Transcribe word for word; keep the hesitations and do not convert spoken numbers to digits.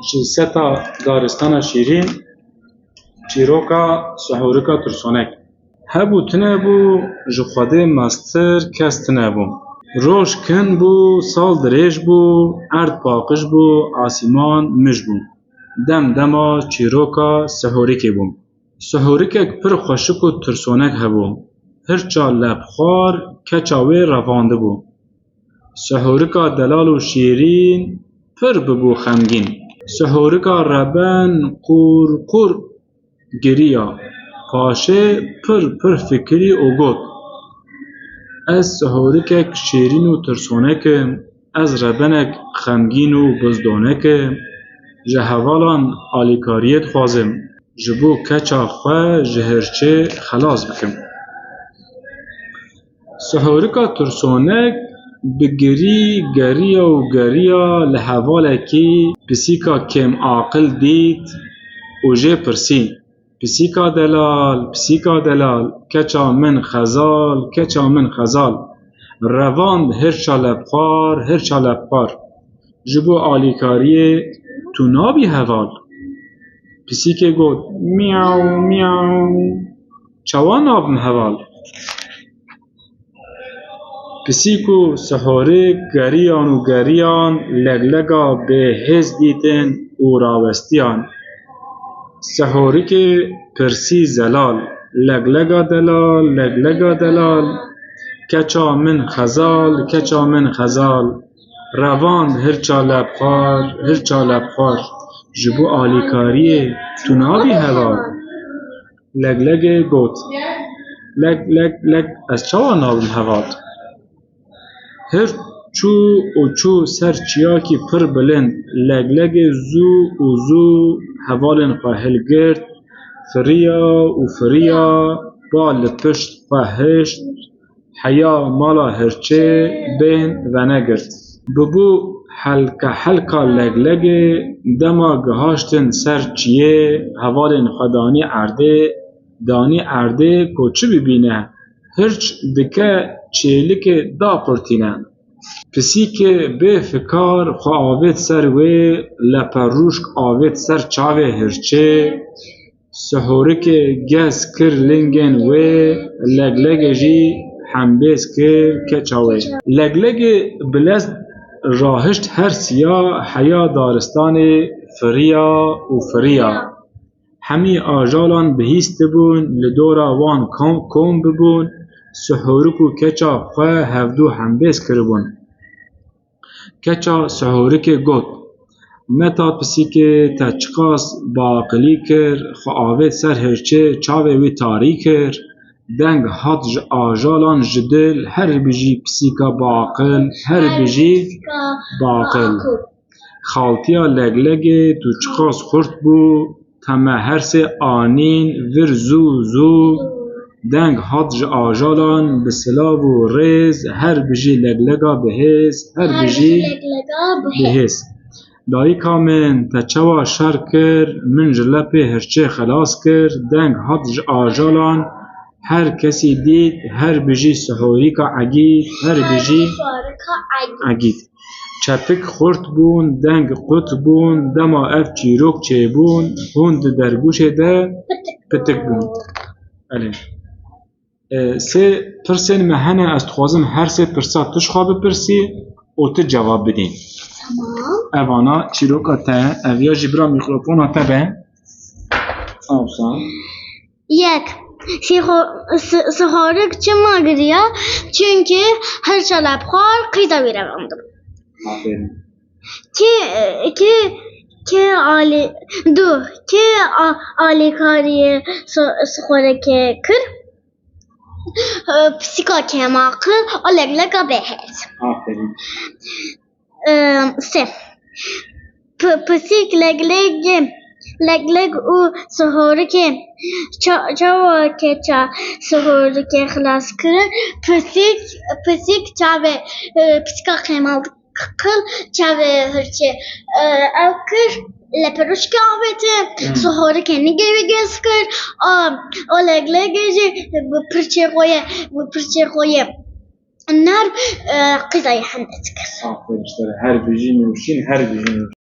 Ji seta daristana şîrîn, çîroka sihorika tirsonek. Hebû tune bû, ji Xwedê mestir kes tune bû. Roj kin bû, sal dirêj bû, erd paqij bû, asîman mij bû. Dem dema çîroka sihorikê bû. Sihorikek pir xweşik û tirsonek hebû. Hirça lebxwar keça wê revandibû. Sihorika delal û şîrîn pir bibû xemgîn. Sihorika reben qûr qûr giriya. Paşê pir pir fikirî û got, Ez sihorikek şêrîn û tirsonek im, ez rebenek xemgîn û bizdonek im, ji hevalan alîkariyê dixwazim, ji bo keça xwe ji hirçê xelas bikim. Sihorika tirsonek bi girî geriya û geriya li hevalekî pisîka kêm aqil dît û jê pirsî, Pisîka delal, pisîka delal, keça min xezal, keça min xezal. Revand hirça lebxwar, hirça lebxwar. Ji bo alîkariyê tu nabî heval? Pisîkê got, Miyaw, miyaw. Çawa nabim heval? Pisîk û sihorik geriyan û geriyan leglega bêhêz dîtin û rawestiyan. Sihorikê pirsî zelal, leglega delal, leglega delal, keça min xezal, keça min xezal, revand hirça lebxwar, hirça lebxwar, ji bo alîkariyê tu nabî heval? Leglegê got, Leg, leg, leg, ez çawa nabim heval? Hir çû û çû ser çiyakî pir bilind, leglegê zû û zû hevalên xwe hilgirt, firiya û firiya ba li pişt xwe hişt, heya mala hirçê bên venegirt. Bibû helka helka leglegê, dema gihaştin ser çiyê, hevalên xwe danî erdê, danî erdê ku çi bibîne, hirç dike çêlikê dapirtîne. Pisîkê bê fikar xwe avêt ser wê, leperûşk avêt ser çavê hirçê, sihorikê gez kir lingên wê, leglegê jî hembêz kir keça wê. Leglegê bi lez rahişt her siya heya daristanê firiya û firiya. Hemî ajalan bihîstibûn, li dora wan kom, kom bibûn, sihorik û keça xwe hevdu hembêz kiribûn. Keça sihorikê got, Meta pisîkê, te çiqas biaqilî kir, xwe avêt ser hirçê, çavê wî tarî kir, deng hat ji ajalan ji dil, her bijî pisîka biaqil, her bijî biaqil. Xaltiya leglegê tu çiqas xurt bû, te me her sê anîn vir zû zû. Deng hat ji ajalan bi silav û rêz, her bijî leglega bihêz, her bijî bihêz. Dayika min, te çawa şer kir, min ji lepê hirçê xelas kir, deng hat ji ajalan, her kesî dît, her bijî sihorîka egît, her bijî egît. Çepik xurt bûn, deng qut bûn, dema ev çîrok çêbûn, hûn di dergûşê de pitik bûn. Elê. E, sê pirsên me hene, ez dixwazim her sê pirsa tu ji xwe bipirsî û tu cevab bidî. Tamam. Evana çîroka te, ev ya jî bira mîkrofona te be. Awsa. Yek. Siho-, si-, sihorik çima giriya? Çünkü hirça lebxwar qîza wî revandibû. Aferin. Kê, kê, kê alî-, du, kê a-, alîkariyê si-, sihorikê kir? Pisîka kêmaqil û legleka bêhêz. Aferin. Em, sê. P-, pisîk leglegê, legleg û sihorikê ça-, çawa keça sihorikê xilas kirin? Pisîk, pisîk çavê, e, pisîka qêmal qil çavê hirçê, e, ew kir, leperuşkê avêtin, Hmm. sihorikê nigê wî gez kir, a, û leglegê jî bi pirçê xwe yê, bi pirçê xwe yê nerm, e, qîzayê hende dikir. Aferin işte, her bijî nûşîn, her bijî nûşîn.